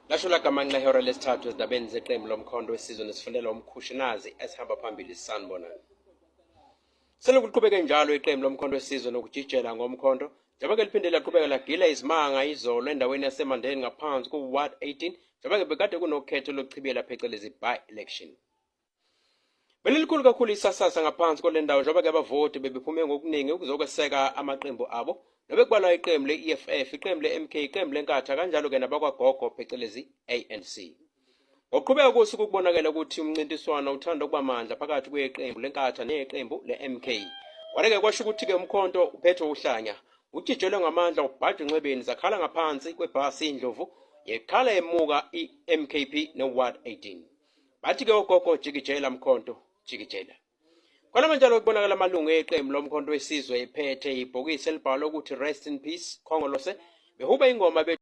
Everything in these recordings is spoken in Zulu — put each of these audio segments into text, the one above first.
Lasho lagamanxa ihora lesithathu ezindabeni zeqembu lomkhonto wesizwe nesifundela umkhushinazi esihamba phambili sanibonani. Selokhu liqhubeke njalo iqembu lomkhonto wesizwe nokujijela ngomkhonto njengoba ke liphinde laqhubeka lagila izimanga izolo endaweni yasemandeni ngaphansi ku-ward 18 njengoba ke bekade kunokhetho lokuchibiyela phecelezi by election. Belilikhulu kakhulu isasasa ngaphansi kole ndawo njengoba ke abavoti bebephume ngokuningi ukuzokweseka amaqembu abo nobekubalwa iqembu le-EFF, iqembu le-MK, iqembu leNkatha kanjalo-ke nabakwagogo phecelezi ANC. Ngokuqhubeka kosuku kubonakele ukuthi umncintiswano uthanda ukuba mandla phakathi kweqembu leNkatha neqembu le-MK. Kwale-ke kwasho ukuthi-ke umkhonto uphethwe uhlanya ujijelwe ngamandla ubhajwa enxebeni zakhala ngaphansi kwebhasi indlovu yekhala emuka i-MKP ne-Ward 18. Bathi ke ogogo jikijela mkhonto jikijela. Khona manjalo kubonakala amalungu eqembu lomkhonto wesizwe ephethe ibhokisi elibhalwe ukuthi rest in peace Khongolose behuba ingoma be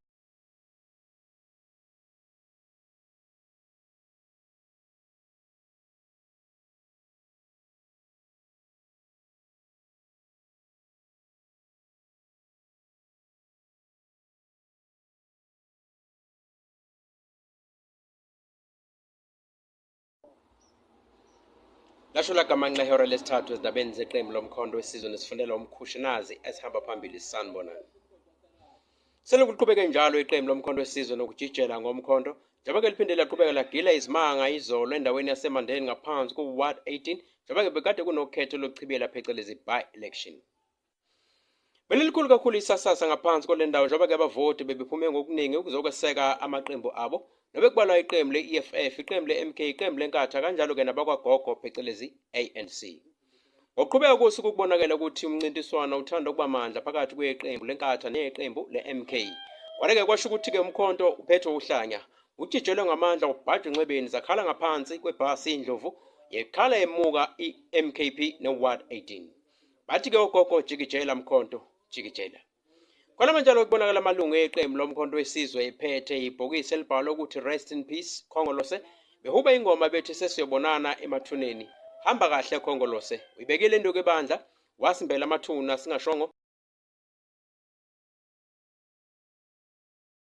Lasho lagamanxa ihora lesithathu ezindabeni zeqembu lomkhonto wesizwe nesifundela umkhushinazi esihamba phambili sanibonani. Selokhu liqhubeke njalo iqembu lomkhonto wesizwe nokujijela ngomkhonto njengoba ke liphinde laqhubeka lagila izimanga izolo endaweni yasemandeni ngaphansi ku-ward 18 njengoba ke bekade kunokhetho lokuchibiyela phecelezi by election. Belilikhulu kakhulu isasasa ngaphansi kole ndawo njengoba ke abavoti bebephume ngokuningi ukuzokweseka amaqembu abo nobekubalwa iqembu le-EFF, iqembu le-MK, iqembu leNkatha kanjalo-ke nabakwagogo phecelezi ANC. Ngokuqhubeka kosuku kubonakele ukuthi umncintiswano uthanda ukuba mandla phakathi kweqembu leNkatha neqembu le-MK. Kwale-ke kwasho ukuthi-ke umkhonto uphethwe uhlanya ujijelwe ngamandla ubhajwa enxebeni zakhala ngaphansi kwebhasi indlovu yekhala emuka i-MKP ne-Ward 18. Bathi ke ogogo jikijela mkhonto jikijela. Khona manjalo kubonakala amalungu eqembu lomkhonto wesizwe ephethe ibhokisi elibhalwe ukuthi rest in peace Khongolose behuba ingoma bethi sesiyobonana emathuneni. Hamba kahle Khongolose, uyibekile induku ebandla, wasimbela amathuna singashongo.